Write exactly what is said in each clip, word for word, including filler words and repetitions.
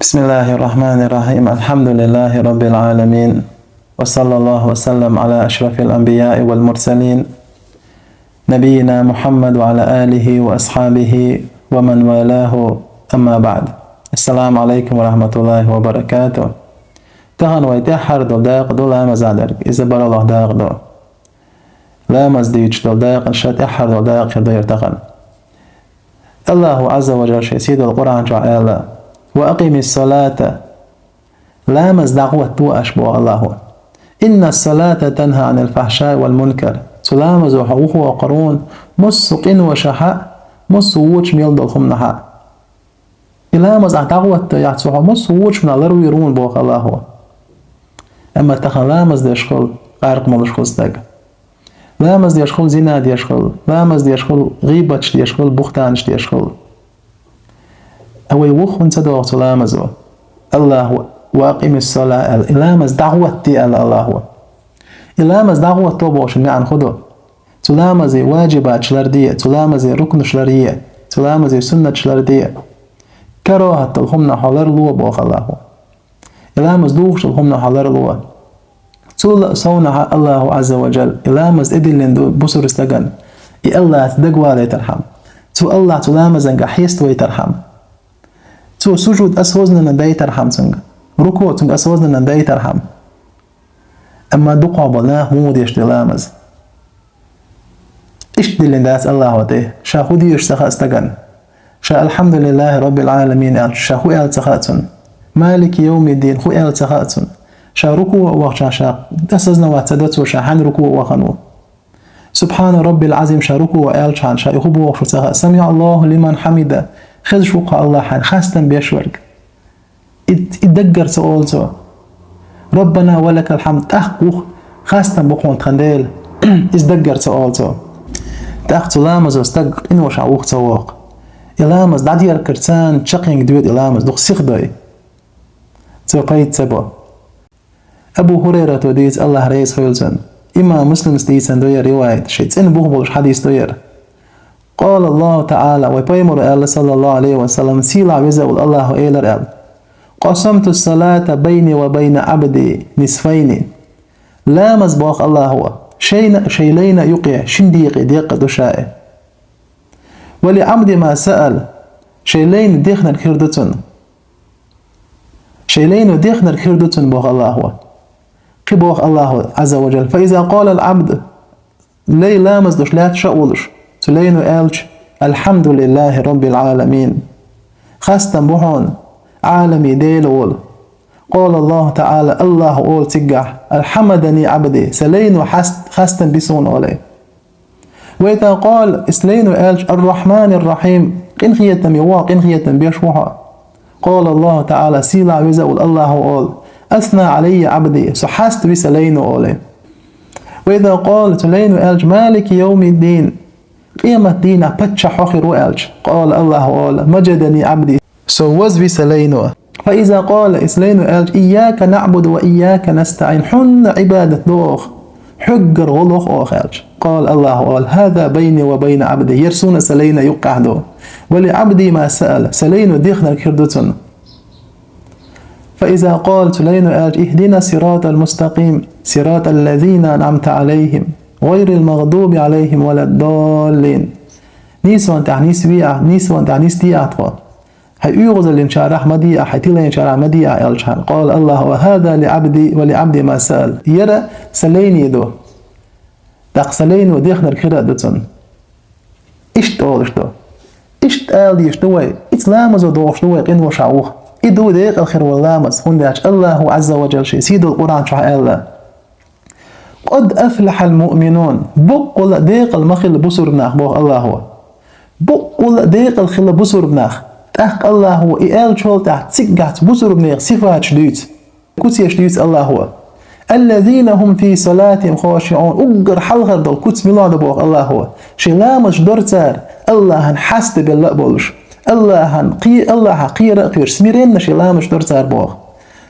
بسم الله الرحمن الرحيم. الحمد لله رب العالمين. وصلى الله وسلم على أشرف الأنبياء والمرسلين. نبينا محمد وعلى آله وأصحابه ومن والاه. أما بعد. السلام عليكم ورحمة الله وبركاته. Тахан вай тӀеххьара дола дакъа ду ламаза дерг. Иза бараллахӀ дакъа ду. Ламаз дийцаш дола дакъа, ша тӀеххьара дола дакъа хир ду яр тахан. Аллаху Азза ва Джалла ший сийдолча Къуръан чу аьлла: «وأقم الصلاة». Ламаз дӀагӀотта аша, боху Аллаху. «إن الصلاة تنهى عن الفحشاء والمنكر». Цу ламазо хьо вухавоккхур ву массо а къиношахьа, массо а вочу мел долу хӀуманахьа. И ламаз ахь дӀагӀотта яц, цо хьо массо а вочу хӀуманах ларвийр ву, боху Аллаху. Амма тахан ламаз деш хуьлу, къаркъа молуш хуьлу стаг. Ламаз деш хуьлу, зина деш хуьлу, ламаз деш хуьлу, гӀийбаташ деш хуьлу, бухтанаш деш хуьлу. Ткъа вай вуххьун ца догӀу цу ламазо. Аллаху: «وأقم الصلاة», аьлла, и ламаз дӀагӀотта аьлла Аллаху. И ламаз дӀагӀотта бохучун маьӀна хӀун ду? Цу ламазан ваджибаташ ларде, цу ламазан рукнаш ларде, цу ламазан суннаташ ларде. Карохьат долу хӀуманах хьо ларло, боху Аллаху. И ламаз духуш долу хӀуманах хьо ларло. Цул а совнахьа Аллаху Азза ва Джалла и ламаз тӀедиллина ду бусург стагана, и Аллахьца дагавалийтархьама, цу Аллахь цу ламазанга хьеставайтархьама, цо сужуд осознанно дайтархьама цуьнга, руку цуьнга осознанно дайтархьама. Амма дукхахболу наха муха деш ду ламаз? Иштта диллина дац Аллахьо тӀе, ша хӀун дезаш ца хаьа стагана. Ша «Алхьамдулиллахи Роббил Ӏаламин» аьлча, ша хӀун аьлла ца хаьа цунна. «Малики йовмиддин» хӀун аьлла ца хаьа цунна. Ша рукуӀе вахча ша осознавать ца до цо, ша хьанна рукуӀе вахана ву. «Субхьана Роббил Ӏазим» ша рукуӀе аьлча хьан, ша и хӀун бохуш ву ца хаьа. «Самиъаллаху лиман хьамида», хезаш ву-кх Аллахь хьайн хастам беш верг. И, и даггара ца олу цо. «Роббана ва лакал хьамд», тӀаккха ву-кх, хастам бу хьуна тхан Дела. Иза даггара ца олу цо. ТӀаккха цу ламазо стаг къиношахь вуха ца вогӀу. И ламаз дӀадеркарца чаккхенга доьду и ламаз, дукха сиха дой. Цо пайда ца бо. Абу ХӀурайрата дийца, Аллахь реза хуьлда цунна. Имам Муслимс дийцина ду яр риваят, шен цӀена бух болуш хьадис ду яр. Къала Аллаху ТаӀала, вай пайхамара аьлла, саллаллаху Ӏалайхи ва саллам, сийлахь веза волу Аллахьо элира аьлла: «Къасамту салата байна ва байна Ӏабди нисфайни». Ламаз, боху Аллахьо, шайна а, шайн лайна а юкъе шина декъе декъа ду ша и. «Ва ли Ӏабди ма саъал», шайн лайна дехнарг хир ду цунна. Шайн лайно дехнарг хир ду цунна, боху Аллахьо. Кхин боху Аллахьо Ӏазза ва Джалла: «Фа иза къала ал-Ӏабд», лай ламаз деш лаьтташ а волуш, цу лайно аьлча: «Алхьамдулиллахи Роббил Ӏаламин». Хастам бу хьуна, Ӏаламийн Дела волу. Къала Аллаху ТаӀала, Аллахьо олу цигахь: «Хьамадани Ӏабди», сан лайно хьаст-, хастам би суна олий. «Ва иза къала», и сан лайно аьлча: «Ар-Рахьманир-Рахьим», къинхетаме ву хьо, къинхетам беш ву хьо. Къала Аллаху ТаӀала, сийлахь веза волу Аллахьо олу: «Асна Ӏалаййа Ӏабди», со хьаста ви сан лайно олий. «Ва иза къала», цу лайно аьлча: «Малики йовмиддин», къемат дийнахь паччахь хьо хир ву аьлча, къала Аллахьо олу: «Мажадани Ӏабди», со ваза ви сан лайно. «Фа иза къала», и сан лайно аьлча: «Ийяка наӀбуду ва ийяка настаӀин», хьуна Ӏибадат до оха, хьоьггара гӀо лоху оха аьлча, къала Аллахьо олу: «ХӀаза байна ва байна Ӏабди», яра суна сан лайна юккъехь ду. «Ва ли Ӏабди ма саъал», сан лайно дехнарг хир ду цунна. «Фа иза къала», цу лайно аьлча: «Ихдина сиратал мустакъим, сиратал лазина анӀамта Ӏалайхим, гӀайрил магӀдуби Ӏалайхим ва ладдаллин». Нийсонан тӀехь нисве ахь, нийсонан тӀехь нисде ахь тхо. Хьайн оьгӀазлинчарах ма де ахь, хьайн тилайначарах ма де ахь аьлча хьан, къала Аллахьо: «Ва хӀаза ли Ӏабди ва ли Ӏабди ма саъал». Яра сан лайне ду. ТӀаккха сан лайно дехнарг хир а ду цунна. Иштта олуш ду. Иштта ала дезаш ду вай. Иза ламазо догӀуш ду вай къиношахь вуха. И ду декъала хир волу ламаз, хӀунда аьлча Аллахьо Ӏазза ва Джалла шен сийдолчу Къуръан чохь аьлла: «Къад афлахьал муъминун». Боккъала а декъала ма хилла бусурба нах, боху Аллахьо. Боккъала а декъала хилла бусурба нах. ТӀаккха Аллахьо и аьллачул тӀаьхьа цигахь бусурба нехан сифаташ дуьйцу. Куцаш дуьйцу Аллахьо. «Аллазина хӀум фи салатихӀим хошиӀун». Уггар хьалхара долу куц мила ду боху Аллахьо? Шен ламазаш дора цара, Аллахьан хьаста белла а болуш, Аллахьан кхе-, Аллахьах кхера а кхоьруш, смиренно шен ламазаш дора цара боху.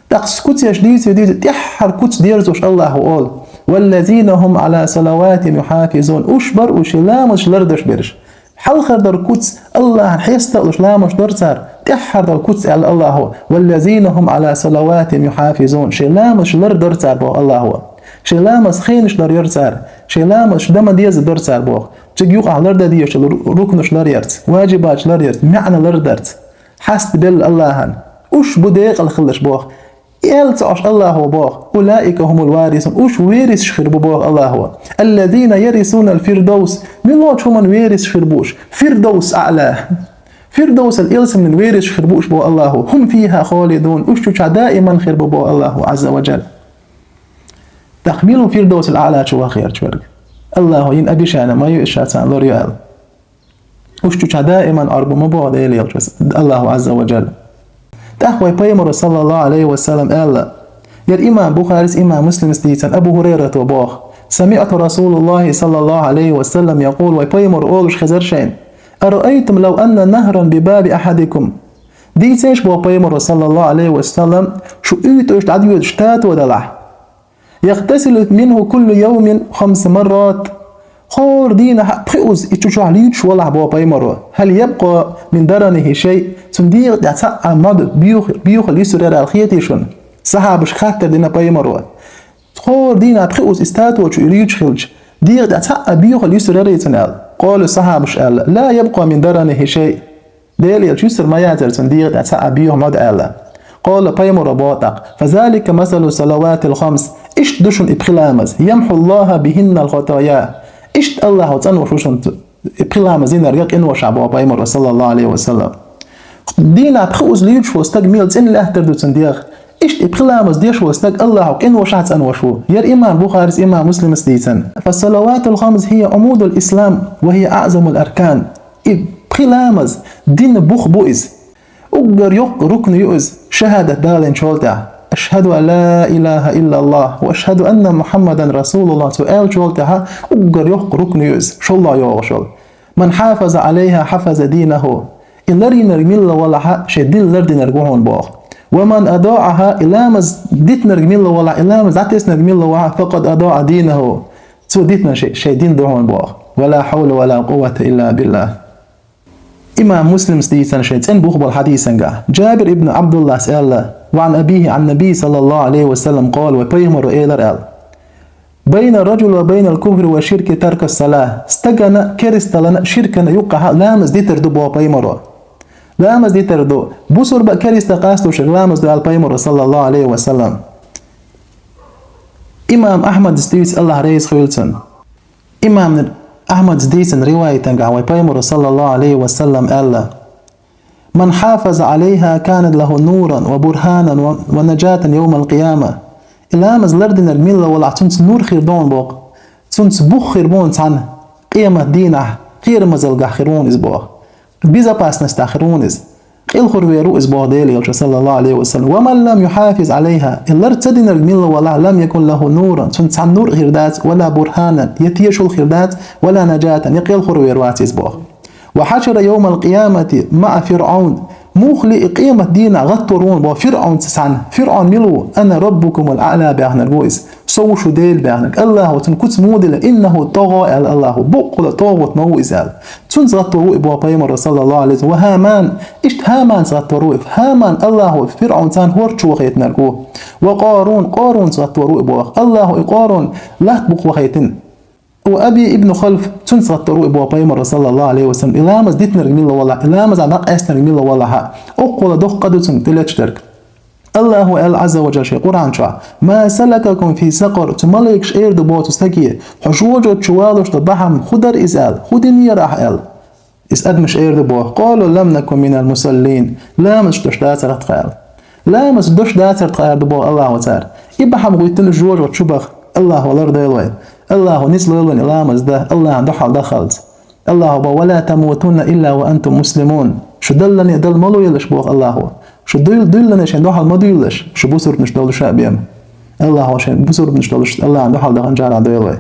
ТӀаккха куцаш дуьйцу, дуьйцу, тӀаьххьара куц дерзош Аллахьо олу: «Валлазина хӀум Ӏала салаватихӀим юхьафизун». Уьш бара уьш шен ламазаш лардеш берш. Хьалхара дара куц, Аллахьан хьеста а луш ламазаш дора цара, ТӀеххьара долу куц аьлла Аллахо: «Валлазина хӀум Ӏала салаватихим юхьафизун». Шайн ламазаш лардар цара боху Аллахо. Шайн ламаз хенаш ларйар цара. Шайн ламазаш дама деза дара цара боху. Цига юкъахь лардан дезаш долу ру-, рукнаш ларъярца, важибаташ ларъярца, маьӀна лардарца. Хьаста белла Аллахьан. Уьш бу декъала хилларш боху. И аьлла ца Ӏаш Аллахо боху: «Улаика хӀумул варисун», уьш верисаш хир бу боху Аллахо. «Аллазина ярисунал фирдовс», муьлхачу хӀуман верисаш хир бу уьш. Фирдовс аъла. Фирдовсал элсамнин верисаш хир бу уьш боху Аллахо. «ХӀум фиха холидун», уьш чу чохь даиман хир бу боху Аллахо Ӏазза ва Джалла. ТӀаккха мила ву Фирдовсал аъла чу вахарчу верг? Аллахо йина обещание ма ю иза ша царна лорайо аьлла. Уьш чу чохь даиман Ӏуьрбу ма боху Делан элчано, Аллахо Ӏазза ва Джалла. ТӀаккха вай пайхамаро, саллаллаху Ӏалайхи ва саллам, аьлла, яра имам Бухарис, имам Муслимс дийцина, Абу ХӀурайрато боху: «СамиӀту Расулаллахи саллаллаху Ӏалайхи ва саллам якъул», вай пайхамаро олуш хезара шайна: «Араайтум лав анна нахран би баби ахадикум». Дийцийша боху пайхамаро, саллаллаху Ӏалайхи ва саллам, шу уьйтӀуш дӀадоьдуш тато далахь. «Яхтасилу минху куллу явмин хамса маррат». ХӀора дийнахь пхи уз и чу чохь луьйчуш валахь боху пайхамаро. «Хьал ябкъа мин даранихи шай». Цуьнан дегӀа тӀехь цхьа а мод боьха-, боьхалла юьсур яра аьлла хетий шуна? Сахьабаш хаттар дина пайхамаро. ХӀора дийнахь пхи уз и тато чу и луьйчуш хилча, дегӀа тӀехь цхьа а боьхалла юьсур ярий цуьнан аьлла. Къалу, сахьабаш аьлла: «Ла ябкъа мин даранихи шай». Делан элча, юьсур ма яцара цуьнан дегӀа тӀехь цхьа а боьха мод аьлла. Къала, пайхамаро боху тӀаккха: «Фазалика масалу салаватил хамс». Иштта ду шуна и пхи ламаз. «Ямхьуллаху бихиннал хатая». Иштта Аллахо цӀанвеш ву шуна и пхи ламаз динарг къиношкахь боху пайхамаро, саллаллаху Ӏалайхи ва саллам. Дийнахь пхи уз луьйчуш волу стаг мел цӀена лаьттар ду цуьнан дегӀ. Иштта и пхи ламаз деш волу стаг Аллахо къиношкахь цӀанвеш ву. Яра имам Бухарис, имам Муслимс дийцина. «Фассалаватул хамс хия Ӏумудул ислам ва хия аъзамул аркан». И пхи ламаз динан бух бу иза. Уггар йоккха рукн ю иза шахӀадат далийначул тӀаьхьа. «Ашхаду ан ла илаха иллаллах ва ашхаду анна Мухаммадан расулуллах», цо аьллачул тӀаьхьа уггар йоккха рукн ю иза, шолгӀа йогӀуш йолу. «Ман хьафаза Ӏалайха хьафаза динаху». И лардинарг милла валахьа, шайн дин лардинарг ву хьуна боху. «Ва ман адаъаха», и ламаз дитинарг милла валахьа, и ламаз дӀатеснарг милла валахьа, «факъад адаъа динаху». Цо дитина шай-, шайн дин ду хьуна боху. «Ва ла хьавла ва ла къуввата илла биллах». Имам Муслимс дийцина шайн цӀена бух болу хьадисангахь. Джабир ибн Абдуллас аьлла: «Ва ан абихи ан наби саллаллаху Ӏалайхи ва саллам къала», вай пайхамаро элира аьлла: «Байна раджули ва байнал куфри ва ширки таркус салах». Стагана, керсталлана, ширкана юккъахьа ламаз дитар ду боху пайхамаро. Ламаз дитар ду. Бусурба а керста къастушиг ламаз ду аьлла пайхамаро, саллаллаху Ӏалайхи ва саллам. Имам Ахьмадс дуьйцу, Аллахь реза хуьлда цунна. Имам Ахьмадс дийцина риваятангахь вай пайхамаро, саллаллаху Ӏалайхи ва саллам, аьлла: «Ман хьафаза Ӏалайха канат лаху нуран ва бурханан ва, ва наджатан йовмал къияма». И ламаз лардинарг милла валахь, цунца нур хир ду хьуна боху. Цунца бух хир бу хьуна цхьаьна, къемат дийнахь, кхерамазалгахь хир ву хьуна иза боху. Безопасностехь хир ву хьуна иза. Къилхур вер ву иза боху Делан элчано, саллаллаху Ӏалайхи ва саллам. «Ва ман лам юхьафиз Ӏалайха». И лар ца динарг милла валахь, «лам якун лаху нуран», цунна цхьаьна нур а хир дац, «ва ла бурханан», я тешал хир дац, «ва ла наджатан», я къилхур вер вац иза боху. «Ва хьашара йовмал къиямати маӀа ФирӀавн». Муха ле и къемат дийнахь гӀаттор ву хьуна боху ФирӀавнца цхьаьна. ФирӀавн мила ву? «Ана раббукумул аӀла», баьхнарг ву иза. Со ву шу Дела баьхнарг. Аллахо цунна куц муха диллина? «Иннаху тӀагӀа», аьлла Аллахо. Боккъала тӀагӀут ма ву иза аьлла. Цунца гӀаттор ву и боху пайхамаро, саллаллаху Ӏалайхи ва саллам. «Ва Хаман», иштта Хаманца гӀаттор ву и. Хаман Аллахо ФирӀавн цхьаьна хӀорч чу вахийтинарг ву. «Ва Къарун», Къарунца гӀаттор ву и боху. Аллахо и Къарун латта букха вахийтина. «Ва Уби ибн Халф», цунца гӀаттор ву и боху пайхамаро, саллаллаху Ӏалайхи ва саллам. И ламаз дитинарг милла валахь, и ламаза дӀакъаьстинарг милла валахьа, оккхула доккха къа ду цунна тӀелеташ дерг. Аллахо аьлла, Ӏазза ва Джалла, шен Къуръан чохь: «Ма салакакум фи сакъар», цу малайкаш эр ду боху стаге: «Хьо жожагӀате чу валош долу бахьана хӀун дара иза?» аьлла. «ХӀун динера ахь?» аьлла. Иза адамаш эр ду боху: «Къалу лам наку минал мусаллин». Ламазаш деш дацара тхо аьлла. Ламазаш деш дацара тхо аьлла ду боху Аллахо цара. И бахьана гӀуьттина жожагӀате чу баха. Аллахо лардойла вай. Аллахо ницкъ лойла вайна ламаз дан, Аллахьан дуьхьал даххалц. Аллахо боху: «Ва ла тамутунна илла ва антум муслимун». Шу даллане а дала ма лоялаш боху Аллахо. Шу дуьйл-, дуьйллане шайн дуьхьал ма дуьйлалаш, шу бусурбанаш долуш а бен. Аллахо шайн бусурбанаш долуш, Аллахьан дуьхьал даханчарах дойла вай.